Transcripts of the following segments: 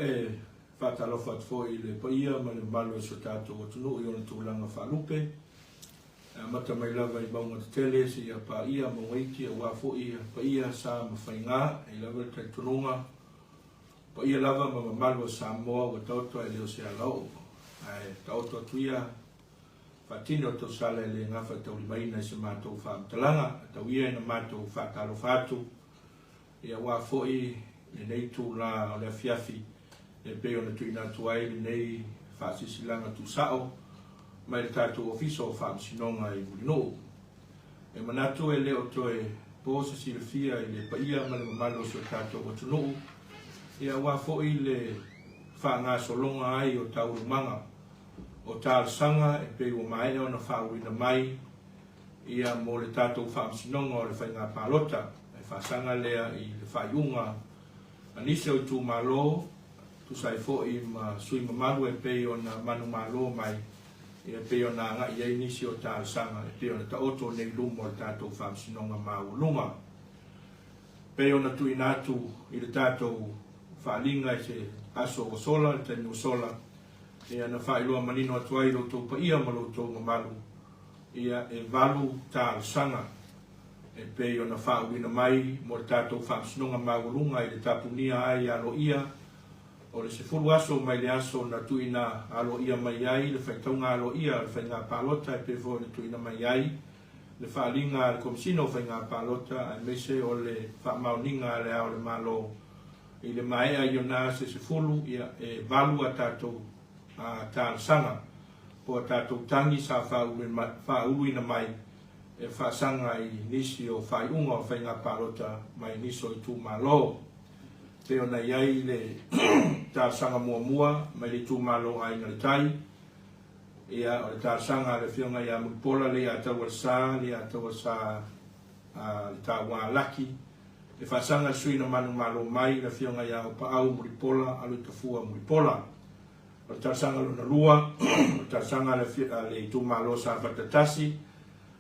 E faatalofa atu foi i le paia ma le mamalu o si o tatou atunuu i ona tulaga faalupe, e amata mai lava i mauga tetele seia paia mauga iti aua foi paia, sa ma faiga. E i ai lava le talitonuga, o paia lava ma mamalu o Samoa ua taoto ae le o se alaoo, ae taoto atu ia faatino tausala e le gafataulimaina i se matou faamatalaga. Atau ia ina matou faatalofa atu aua foi lenei itula o le afiafi e pei ona tuuina atu ai lenei faasilasilaga tuusao mai le tatou Ofisa o Faamasinoga i Mulinuu. E manatu e le o toe po se silafia i le paia ma le mamalu o si o tatou atunuu aua foi le faagasologa ai o taualumaga o talosaga e pei ua maea ona faauluina mai mo le tatou Faamasinoga o le Faiga Palota, e faasaga lea i le faaiuga a nisi o itumalo, tusa ai foi ma sui mamalu e pei ona manumalo mai, e pei ona agai i ai nisi o talosaga e pei ona taoto nei i luma o le tatou Faamasinoga Maualuga. E pei ona tuuina atu i le tatou faaaliga i se aso ua sola, le taimi ua sola, na faailoa manino atu ai i lo outou paia ma lo outou mamalu, e 8 talosaga e pei ona faauuina mai mo le tatou Faamasinoga Maualuga i le tapunia ai aloaia o le 10 aso mai le aso na tuuina aloaia mai ai le faitauga aloaia o le faiga palota e pei foi ona tuuina mai ai le faaaliga a le Komesina o Faiga Palota aemaise o le faamaoniga a le Ao o le Malo i le maea i ona se 10, e 8 a tatou talosaga po a tatou tagi sa faauluina mai e faasaga i nisi o faaiuga o faiga palota mai nisi o itumalo. E pei ona i ai le talosaga muamua mai le itumalo Aiga i le Tai, o le talosaga a le Afioga ia Mulipola Leiataualesa, Leiataualesa le Taua Laki, e faasaga i le sui na manumalo mai, le Afioga ia Opaau Mulipola Aluitafua Mulipola. O le talosaga lona lua, o le talosaga a le itumalo o Safata 1,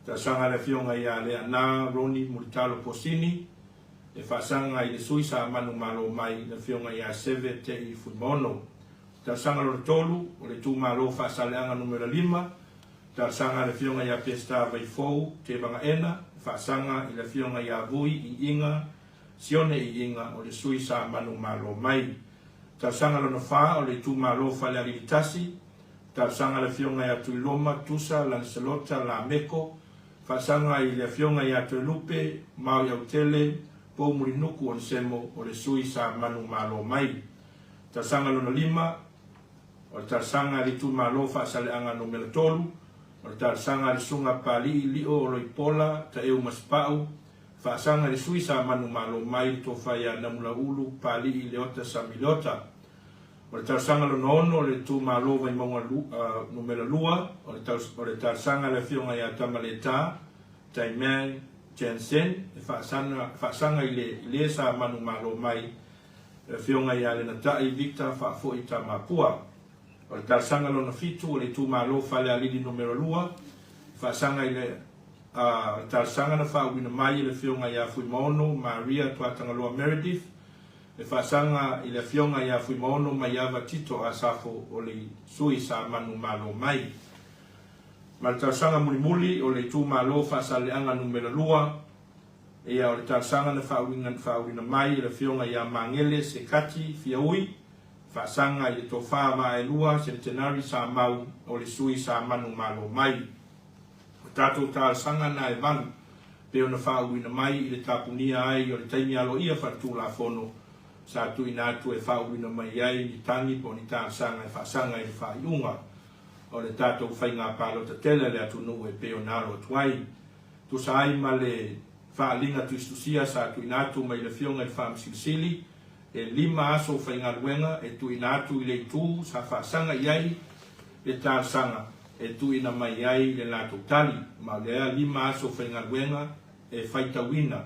talosaga a le Afioga ia Leaana Ronnie Mulitalo Posini, e faasaga i le sui sa manumalo mai, le Afioga ia Seve Tei Fuimaono. Talosaga lona tolu, o le itumalo o Faasaleleaga Numera 5, talosaga a le Afioga ia Peseta Vaifou Tevagaena, e faasaga i le Afioga ia Vui Iiga Sione Iiga, o le sui sa manumalo mai. Talosaga lona fa, o le itumalo Falealili 1, talosaga a le Afioga ia Tuiloma Tusa Laniselota Lameko, faasaga i le Afioga ia Toelupe Maoiautele Poumulinuku Onesemo, o le sui sa manumalo mai. Talosaga lona lima, o le talosaga a le itumalo Faasaleaga Numera 3, o le talosaga a le Susuga Papalii Lio Oloipola Taeu Masepau, faasaga i le sui sa manumalo mai le tofa ia Namulauulu Papalii Leota Sami Leota. O le talosaga lona ono, o le itumalo Vaimauga Numera 2, o le talosaga a le Afioga ia Tamaleta Taimang Jansen, e faasaga i le sa manumalo mai le Afioga ia Lenatai Victor Faafoi Tamapua. O le talosaga lona fitu o le itumalo Falealili Numera 2, faasaga i le o le talosaga na faauuina mai e le Afioga ia Fuimaono Maria Tuatagaloa Meredith, e faasaga i le Afioga ia Fuimaono Maiava Tito Asafo o le sui sa manumalo mai. Ma le talosaga mulimuli o le itumalo Faasaleleaga Numera 2, Ia, o le talosaga na faauuina mai e le Afioga ia Magele Sekati Fiaui, faasaga i le Tofa Vaaelua Centenary Samau o le sui sa manumalo mai. O tatou talosaga na e 8 pei ona faauuina mai i le tapunia ai o le taimi aloaia faaletulafono sa tuuina atu e faauuina mai ai ni tagi po o ni talosaga e faasaga i le faaiuga o le tatou faiga palota tele a le atunuu e pei ona alo atu ai. Tusa ai ma le faaaliga tusitusia sa tuuina atu mai le Afioga i le Faamasino-Sili, e 5 aso faigaluega e tuuina atu i le itu sa faasaga i ai le talosaga e tuuina mai ai le latou tali, ma o lea 5 aso faigaluega e faitauina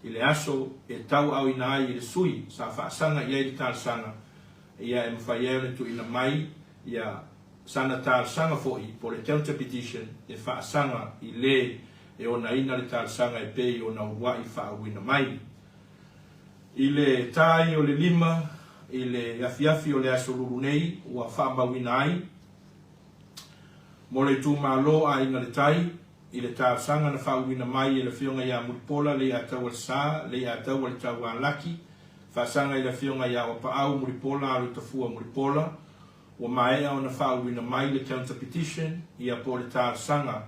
i le aso e tauaaoina ai i le sui sa faasaga i ai le talosaga, ia e mafai ai ona tuuina mai ia Sana talosaga foi po o le counter petition e faasaga i le e onaina le talosaga e pei ona uluai faauuina mai. I le ta ai o le 5 i le afiafi o le Aso Lulu nei ua faamauina ai mo le itumalo Aiga i le Tai i le talosaga na faauuina mai e le Afioga ia Mulipola Leiataualesa Leiataualetaua Laki, faasaga i le Afioga ia Auapaau Mulipola Aloitafua Mulipola. Ua maea ona faauuina mai le counter petition ia po o le talosaga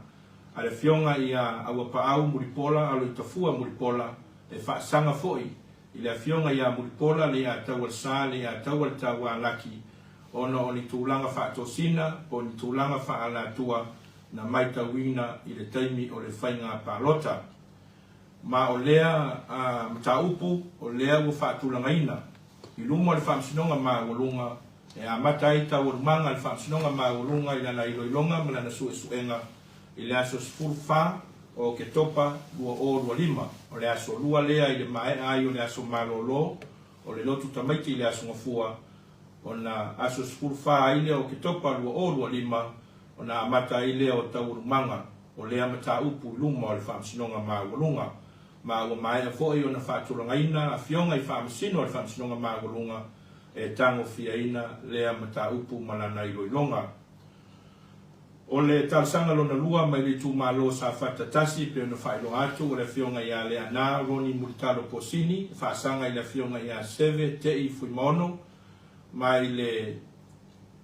a le Afioga ia Auapaau Mulipola Aloitafua Mulipola e faasaga foi i le Afioga ia Mulipola Leiataualesa Leiataualetaua Laki ona o ni tulaga faatosina po o ni tulaga faaalatua na matauina i le taimi o le faiga palota. Ma o lea mataupu o lea ua faatulagaina i luma o le Faamasinoga Maualuga e amata ai taualumaga a le Faamasinoga Maualuga i lana iloiloga ma lana suesuega i le aso 14 o Oketopa 2025, o le aso Lua lea i le maea ai o le aso malolo o le lotu tamaiti i le Aso Gafua, ona aso 14 ai lea o Oketopa 2025 ona amata ai lea o taualumaga o lea mataupu i luma o le Faamasinoga Maualuga. Ma ua maea foi ona faatulagaina afioga i Faamasino a le Faamasinoga Maualuga e tagofiaina lea mataupu ma lana iloiloga. O le talosaga lona lua mai le itumalo o Safata 1 e pei ona faailoa atu, o le afioga ia Leaana Ronnie Mulitalo Posini, e faasaga i le afioga ia Seve Tei Fuimaono, mai le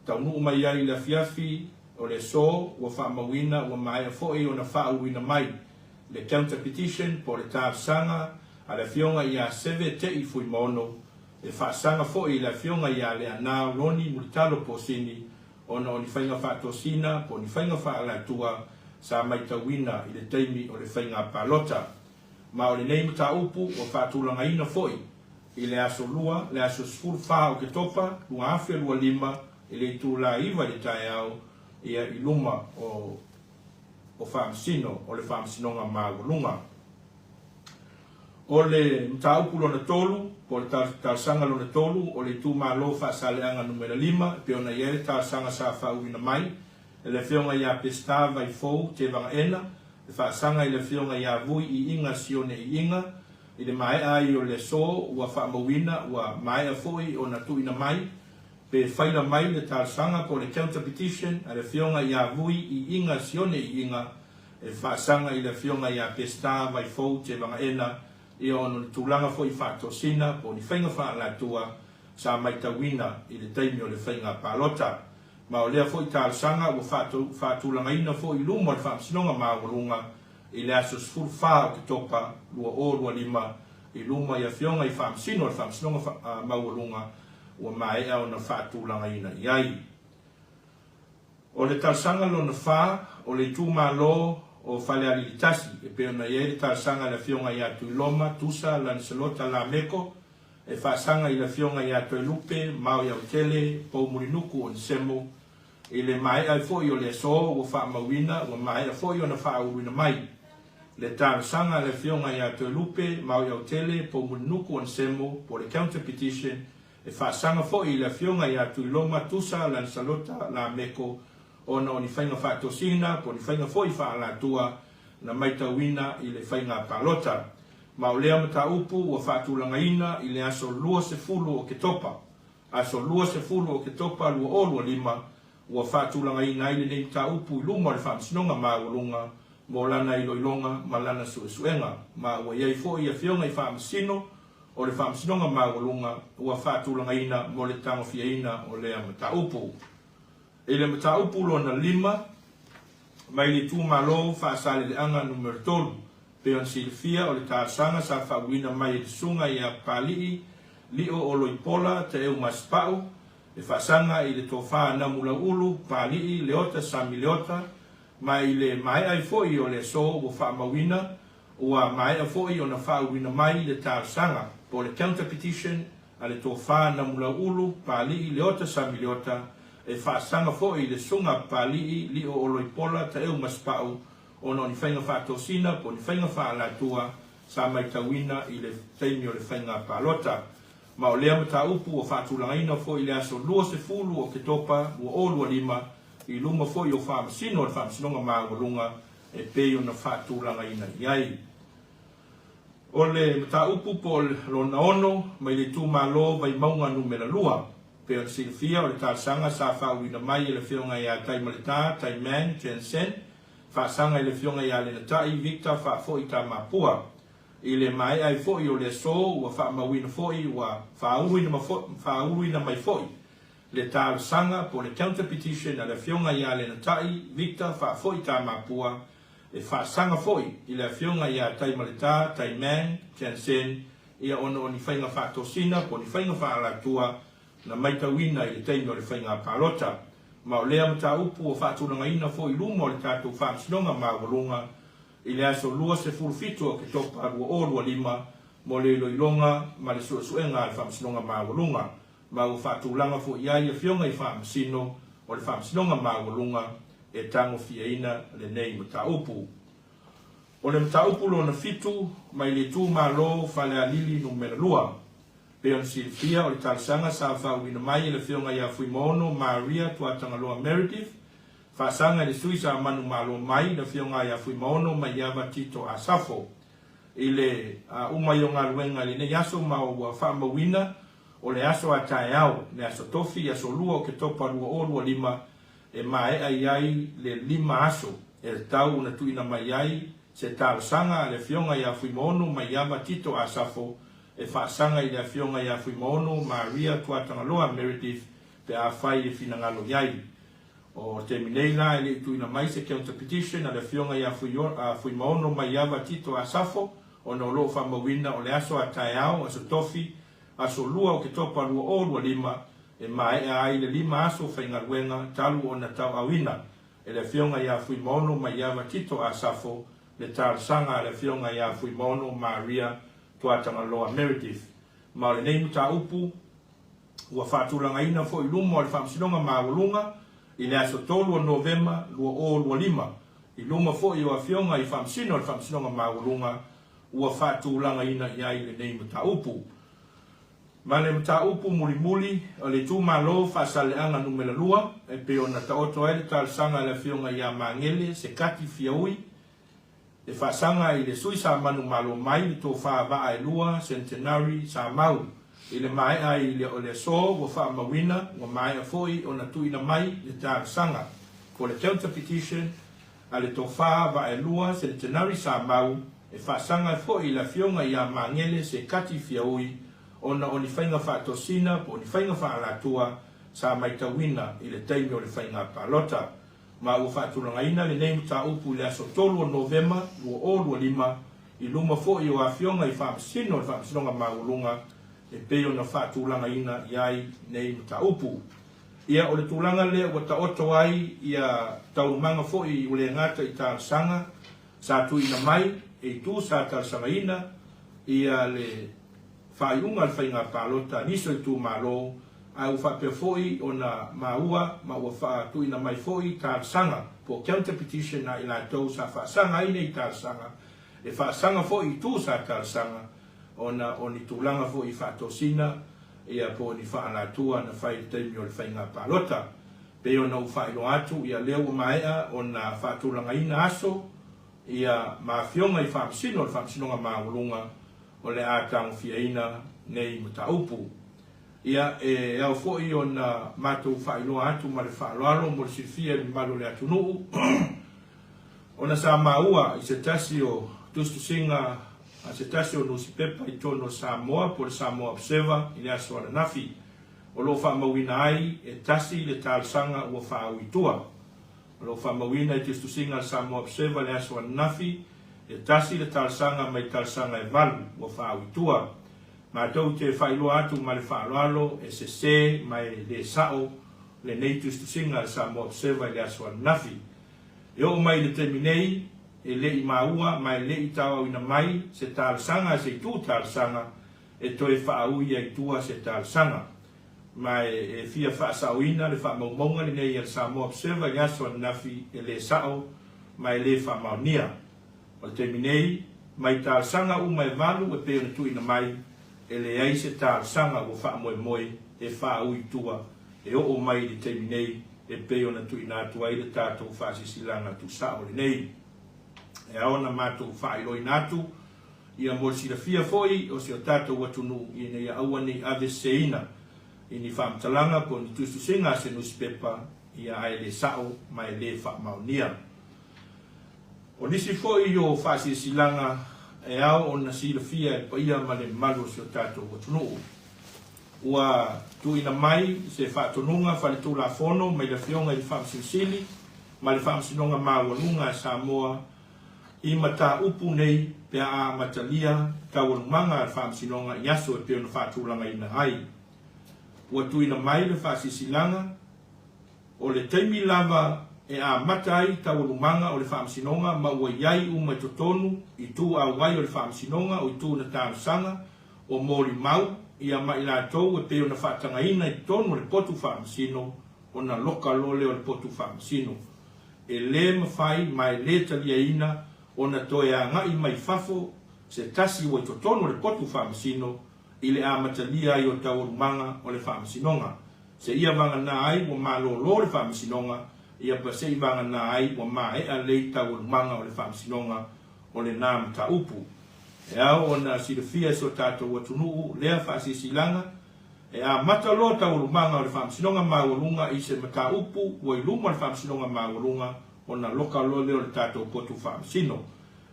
taunuu mai ai i le afiafi o le aso ua faamauina ua maea foi ona faauluina mai le counter petition po o le talosaga a le afioga ia Seve Tei Fuimaono e faasaga foi i le afioga ia Leaana Ronnie Mulitalo Posini ona o ni faiga faatosina po o ni faiga faaalatua sa maitauina i le taimi o le faiga palota. Ma o lenei mataupu ua faatulagaina foi i le aso Lua, le aso 14 Oketopa 2025 i le itula 9 i le taeao ia i luma o o Faamasino o le Faamasinoga Maualuga. O le mataupu lona tolu, po o le talosaga lona tolu, o le itumalo Faasaleaga Numera 5, e pei ona i ai le talosaga sa faauuina mai e le Afioga ia Peseta Vaifou Tevagaena, e faasaga i le Afioga ia Vui Iiga Sione Iiga, i le maea ai o le aso ua faamauina ua maea foi ona tuuina mai pe faila mai le talosaga po o le counter petition a le Afioga ia Vui Iiga Sione Iiga e faasaga i le Afioga ia Peseta Vaifou Tevagaena ia ona o ni tulaga foi faatosina po o ni faiga faaalatua sa maitauina i le taimi o le faiga palota. Ma o lea foi talosaga ua faatulagaina foi i luma o le Faamasinoga Maualuga i le aso 14 Oketopa 2025 i luma i Afioga i Faamasino o le Faamasinoga Maualuga ua maea ona faatulagaina i ai. O le talosaga lona fa, o le itumalo o Falealili Tasi, e pei ona i ai le talosaga a le Afioga ia Tuiloma Tusa Laniselota Lameko e faasaga i le Afioga ia Toelupe Maoiautele Poumulinuku Onesemo i le maea ai foi o le aso ua faamauina ua maea foi ona faauluina mai le talosaga a le Afioga ia Toelupe Maoiautele Poumulinuku Onesemo po o le counter petition e faasaga foi i le Afioga ia Tuiloma Tusa Lanisalota Lameko ona o ni faiga faatosina po o ni faiga foi faaalatua na maitauina i le faiga palota. Ma o lea mataupu ua faatulagaina i le aso 20 o Oketopa, aso 20 Oketopa 2025, ua faatulagaina ai lenei mataupu i luma o le Faamasinoga Maualuga mo lana iloiloga ma lana suesuega. Ma ua i ai foi Afioga i Faamasino o le Faamasinoga Maualuga ua faatulagaina mo le tagofiaina o lea mataupu. I le mataupu lona lima, mai le itumalo Faasaleleaga Numera 3, pei ona silafia o le talosaga sa faauuina mai e le Susuga ia Papalii Lio Oloipola Taeu Masepau e faasaga i le tofa Namulauulu Papalii Leota Sami Leota, ma i le maea ai foi o le aso ua faamauina Ua maea foi ona faauuina mai le talosaga po o le counter petition a le Tofa Namulauulu Papalii Leota Sami Leota e faasaga foi i le Susuga Papalii Lio Oloipola Taeu Masepau ona o ni faiga faatosina po o ni faiga faaalatua sa maitauina i le taimi o le faiga palota. Ma o lea mataupu ua faatulagaina foi i le aso 20 Oketopa 2025 i luma foi o Faamasino o le Faamasinoga Maualuga e pei ona faatulagaina i ai. O le mataupu po o lona ono mai le itumalo Vaimauga Numera 2. Pei ona silafia, o le talosaga sa faauuina mai e le Afioga ia Taimaleta Taiman Jensen, faasaga i le Afioga ia Lenatai Victor Faafoi Tamapua. I le maea ai foi o le aso, ua faamauina foi ua faauluina mai foi le talosaga po o le counter petition a le Afioga ia Lenatai Victor Faafoi Tamapua e faasaga foi i le Afioga ia Taimaleta Taimang Jansen ia ona o ni faiga faatosina po o ni faiga faaalatua na maitauina i le taimi o le faiga palota. Ma o lea mataupu ua faatulagaina foi i luma o le tatou Faamasinoga Maualuga i le aso 27 o Oketopa 2025 mo le iloiloga ma le suesuega a le Faamasinoga Maualuga, ma ua faatulaga foi i ai Afioga i Faamasino o le Faamasinoga Maualuga e tagofiaina lenei mataupu. O le mataupu lona fitu mai le itumalo Falealili Numera 2. Pei ona silafia, o le talosaga sa faauuina mai e le Afioga ia Fuimaono Maria Tuatagaloa Meredith, faasaga i le sui sa manumalo mai, le Afioga ia Fuimaono Maiava Tito Asafo. I le uma ai o galuega i lenei aso ma ua faamauina o le aso a taeao, le aso Tofi, aso 2 o Oketopa 2025, e maea i ai le 5 aso e tatau ona tuuina mai ai se talosaga a le Afioga ia Fuimaono Maiava Tito Asafo e faasaga i le Afioga ia Fuimaono Maria Tuatagaloa Meredith pe afai e finagalo i ai. O le taimi nei la e le i tuuina mai se counter petition a le Afioga ia Fuimaono Maiava Tito Asafo ona o lo o faamauina o le aso a taeao, aso Tofi, aso 2 o Oketopa 2025, e maea ai le 5 aso faigaluega talu ona tauaaoina e le Afioga ia Fuimaono Maiava Tito Asafo le talosaga a le Afioga ia Fuimaono Maria Tuatagaloa Meredith. Ma o lenei mataupu ua faatulagaina foi i luma o le Faamasinoga Maualuga i le aso 3 o Novema 2025, i luma foi o Afioga i Faamasino o le Faamasinoga Maualuga ua faatulagaina i ai lenei mataupu. Ma le mataupu mulimuli o le itumalo Faasaleleaga Numera 2, e pei ona taoto ai le talosaga a le Afioga ia Magele Sekati Fiaui e faasaga i le sui sa manumalo mai le tofa vaa e lua Centenary sa mau i le maea ai o le aso ua faamauina ua maea foi ona tuuina mai le talosaga po le counter petition a le tofa vaa e lua Centenary sa mau e faasaga ai foi i le Afioga ia Magele Sekati Fiaui ona o ni faiga faatosina po o ni faiga faaalatua sa maitauina i le taimi o le faiga palota. Ma ua faatulagaina lenei mataupu i le aso 3 o Novema 2025 i luma foi o Afioga i Faamasino o le Faamasinoga Maualuga e pei ona faatulagaina i ai nei mataupu. Ia, o le tulaga lea ua taoto ai ia taualumaga foi ua le gata i talosaga sa tuuina mai e itu sa talosagaina ia le faaiuga a le faiga palota a nisi o itumalo, ae ua faapea foi ona maua ma ua faatuuina mai foi talosaga po o counter petition a i latou sa faasaga ai nei talosaga, e faasaga foi i itu sa talosaga ona o ni tulaga foi i faatosina ia po o ni faalatua na fai i le taimi o le faiga palota. Pei ona ou faailoa atu, ia lea ua maea ona faatulagaina aso ia ma afioga i Faamasino o le Faamasinoga Maualuga o le a tagofiaina nei mataupu. Ia e ao foi ona matou faailoa atu ma le faaaloalo mo le silafia e le mamalu o le atunuu, ona sa maua i se tasi o tusitusiga a se tasi o nusipepa i totonu o Samoa po o le Samoa Observer i le aso ananafi, o lo o faamauina ai e tasi le talosaga ua faaui i tua. O lo o faamauina i tusitusiga a le Samoa Observer i le aso ananafi, e tasi le talosaga mai talosaga e valu ua faaui i tua. Matou te faailoa atu ma le faaaloalo e sese ma e le sao lenei tusitusiga a le Samoa Observer i le aso ananafi. E oo mai i le taimi nei, e le i maua ma e le i tauauina mai se talosaga a se itu talosaga e toe faaui ai tua se talosaga. Ma e fia faasaoina le faamaumauga lenei a le Samoa Observer i le aso ananafi e le sao ma e le faamaonia. O le taimi nei, mai talosaga uma e valu e pei ona tuuina mai, e leai se talosaga ua faamoemoe e faaui tua e oo mai i le taimi nei e pei ona tuuina atu ai le tatou faasilasilaga tuusao lenei. E ao ona matou faailoaina atu Ia mo le silafia foi o si o tatou atunuu ina ia aua ne i aveseseina i ni faamatalaga po o ni tusitusiga a se nusipepa, ia ae le sao ma e le faamaonia. O nisi foi o faasilasilaga e ao ona silafia e le paia ma le mamalu o si o tatou atunuu. Ua tuuina mai se faatonuga faletulafono mai le Afioga i le Faamasino Sili ma le Faamasinoga Maualuga a Samoa i mataupu nei pe a amatalia taualumaga a le Faamasinoga i aso e pei ona faatulagaina ai. Ua tuuina mai le faasilasilaga O le taimi lava e amata ai taualumaga o le Faamasinoga ma ua i ai uma i totonu itu auai o le Faamasinoga o itu na talosaga, o molimau, ia ma i latou e pei ona faatagaina i totonu o le potu faamasino ona loka loa lea o le potu faamasino. E le mafai ma e le taliaina ona toe agai mai fafo se tasi ua i totonu o le potu faamasino i le amatalia ai o taualumaga o le Faamasinoga. Seia vagana ai ua malolo le Faamasinoga, ia pa se i vagana ai ua maea lei taualumaga o le Faamasinoga o lena mataupu. E ao ona silafia e so tatou atunuu lea faasilasilaga, e amata loa taualumaga o le Faamasinoga Maualuga i se mataupu ua i luma o le Faamasinoga Maualuga ona loka loa lea o le tatou potu faamasino.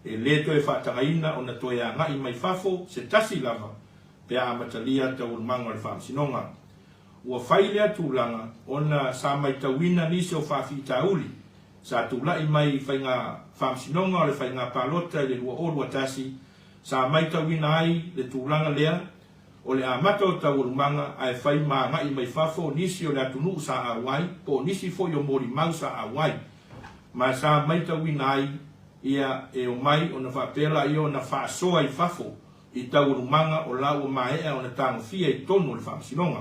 E le toe faatagaina ona toe agai mai fafo se tasi lava pe a amatalia taualumaga o le Faamasinoga. Ua fai lea tulaga ona sa maitauina nisi o faafitauli sa tulai mai i faiga faamasinoga o le faiga palota i le 2021, sa maitauina ai le tulaga lea o le amata o taualumaga ae fai ma agai mai fafo nisi o le atunuu sa auai po o nisi foi o molimau sa auai ma sa maitauina ai ia e omai ona faapea laia ona faasoa i fafo i taualumaga o la ua maea ona tagofia i totonu o le Faamasinoga.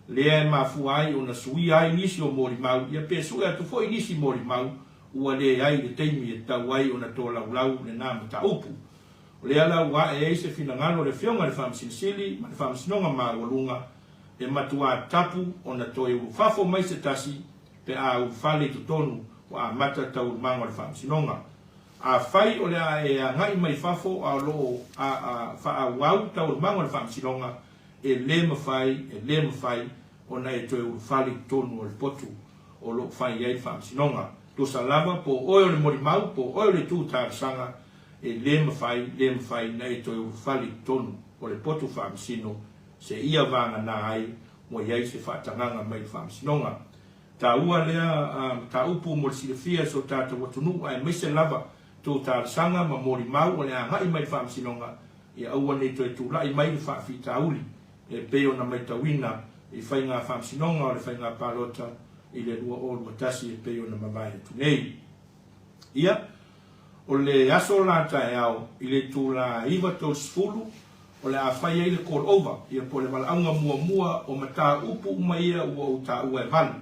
Lea e mafua ai ona suia ai nisi o molimau ia pe sue atu foi nisi molimau ua leai le taimi e tatau ai ona tolaulau lena mataupu. O lea la ua ae ai se finagalo o le Afioga i le Faamasino Sili ma le Faamasinoga Maualuga e matuā tapu ona toe ulufafo mai se tasi pe a ulufale i totonu ua amata taualumaga o le Faamasinoga. Afai o le a e agai mai fafo a o lo o faaauau taualumaga o le Faamasinoga, e le mafai, e le mafai ona e toe ulufale i totonu o le potu o lo o fai ai le Faamasinoga. Tusa lava po o oe o le molimau, po o oe o le itu talosaga, e le mafai, le mafai na e toe ulufale i totonu o le potu faamasino seia vagana ai ua i ai se faatagaga mai le Faamasinoga. Taua lea mataupu mo le silafia e so tatou atunuu aemaise lava tou talosaga ma molimau o le agai mai le Faamasinoga ia aua ne i toe tulai mai le faafitauli e pei ona maitauina i faiga faamasinoga o le faiga palota i le 2021 e pei ona mavae atu nei. Ia, o le aso la taeao i le itula 9:30 o le a fai ai le call over, ia po o le valaauga muamua o mataupu uma ia ua ou taua e valu,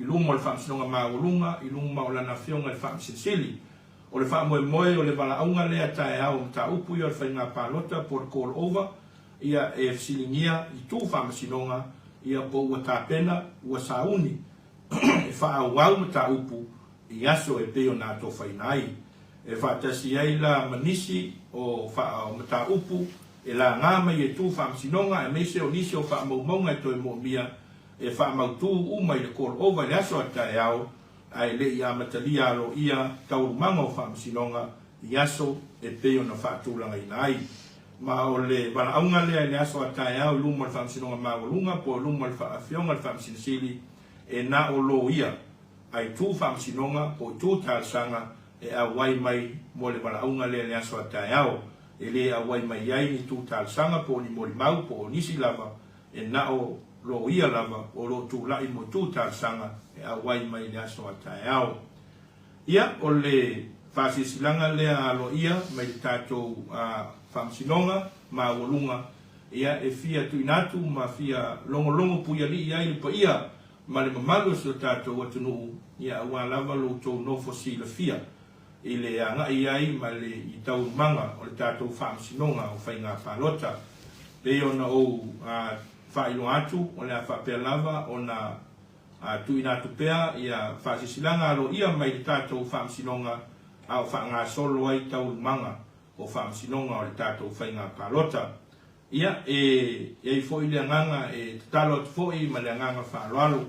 i luma o le Faamasinoga Maualuga, i luma o Lana Afioga i le Faamasino Sili. O le faamoemoe o le valaauga lea taeao o mataupu ia o le faiga palota po o le call over, ia e fesiligia i tu faamasinoga, ia po ua tapena, ua sauni e faaauau mataupu i aso e pei ona atofaina ai. E faatasi ai la ma nisi o mataupu e laga mai e tu faamasinoga aemaise o nisi o faamaumauga e toe moomia e faamautu uma i le call over i le aso a taeao ae le i amatalia aloaia taualumaga o faamasinoga i aso e pei ona faatulagaina ai. Ma o le valaauga lea i le aso a taeao i luma o le Faamasinoga Maualuga po o luma o le Afioga i le Faamasino Sili e na o loia a itu faamasinoga po o itu talosaga e auai mai mo le valaauga lea i le aso a taeao. E le auai mai ai ni itu talosaga po o ni molimau po o nisi lava e na o loia lava o lo o tulai mo itu talosaga e auai mai i le aso a taeao. Ia, o le faasilasilaga lea aloaia mai le tatou Faamasinoga Maualuga, ia, e fia tuuina atu ma fia logologo puialii ai le paia ma le mamalu o si o tatou atunuu, ia, aua lava lo outou nofo silafia i le agai ai ma le i taualumaga o le tatou Faamasinoga o Faiga Palota. Pei ona ou faailoa atu, o le a faapea lava ona A tuuina atu pea ia faasilasilaga aloaia mai le tatou Faamasinoga a o faagasolo ai taualumaga o o Faamasinoga o le tatou Faiga Palota. Ia, e i ai foi le agaga e tatalo atu foi ma le agaga faaaloalo.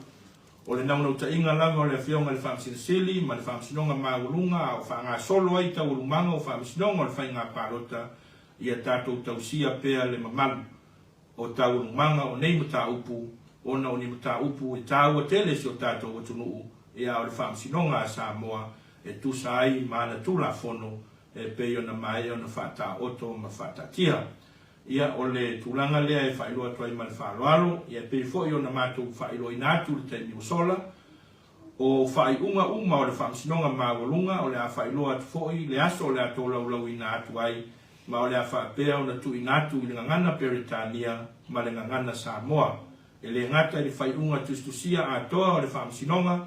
O le naunautaiga lava o le Afioga i le Faamasino Sili ma le Faamasinoga Maualuga a o faagasolo ai taualumaga o Faamasinoga o le Faiga Palota, ia tatou tausia pea le mamalu o taualumaga o nei mataupu, ona o ni mataupu e taua tele i si o tatou atunuu, ia a o le Faamasinoga a Samoa e tusa ai ma ana Tulafono e pei ona maea ona faataoto ma faataatia. Ia, o le tulaga lea e faailoa atu ai ma le faaaloalo, ia e pei foi ona matou faailoaina atu i le taimi ua sola, o faaiuga uma o le Faamasinoga Maualuga o le a faailoa atu foi le aso o le a tolaulauina atu ai ma o le a faapea ona tuuina atu i le gagana Peretania ma le gagana Samoa. E le gata i le faaiuga tusitusia atoa o le Faamasinoga,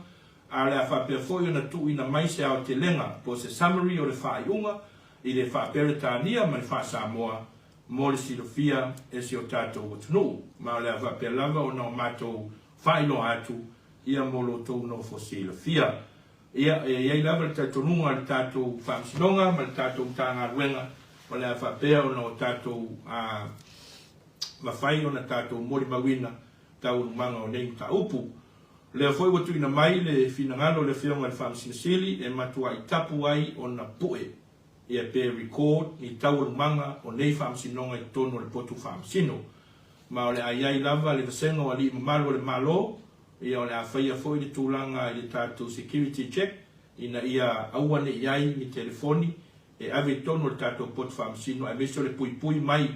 a o le a faapea foi ona tuuina mai se aotelega po o se summary o le faaiuga i le faa-Peretania ma le faa-Samoa mo le silafia e si o tatou atunuu. Ma o le a faapea lava ona o matou faailoa atu ia mo lo outou nofo silafia. Ia, e i ai lava le talitonuga o le tatou Faamasinoga ma le tatou Matagaluega o le a faapea ona o tatou a, mafai ona tatou molimauina taualumaga o nei mataupu. O lea foi ua tuuina mai le finagalo o le Afioga i le Faamasino Sili e matuai tapu ai ona pue, ia pe record, ni taualumaga o nei faamasinoga i totonu o le potu faamasino. Ma o le a i ai lava le vasega o alii mamalu o le Malo, ia o le a faia foi le tulaga i le tatou security check ina ia aua ne i ai ni telefoni e ave i totonu o le tatou potu faamasino aemaise o le puipui mai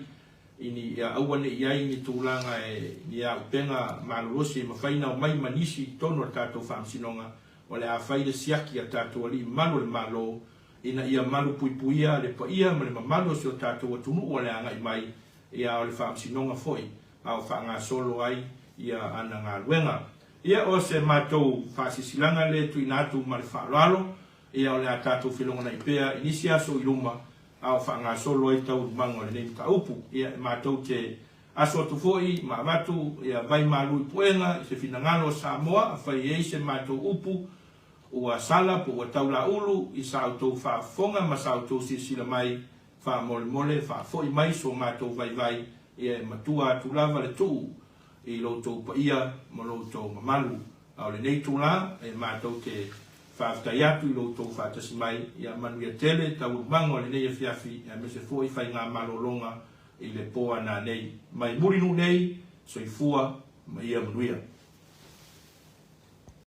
i ni ia aua ne i ai ni tulaga e ni auupega malolosi e mafai ona omai ma nisi i totonu o le tatou faamasinoga, o le a fai le siaki a tatou alii mamalu o le Malo ina ia malupuipuia le paia ma le mamalu o si o tatou atunuu o le agai mai, ia a o le faamasinoga foi a o faagasolo ai ia ana galuega. Ia o se matou faasilasilaga lea e tuuina atu ma le faaaloalo, ia o le a tatou felogonai pea i nisi aso i luma a o faagasolo ai taualumaga o lenei mataupu. Ia, e matou te aso atu foi ma avatu ia vai malu i puega i se finagalo o Samoa, afai e i ai se matou upu ua sala po ua taulaulu i sa outou faafofoga ma sa outou silasila mai, faamolemole faafoi mai so matou vaivai, ia e matua atu lava le tuu i lo outou paia ma lo outou mamalu. A o lenei itula, e matou te faafetai atu i lo outou faatasi mai, ia manuia tele taualumaga o lenei afiafi aemaise foi faigamalologa i le po a nanei. Mai Mulinuu nei, soifua ma ia manuia.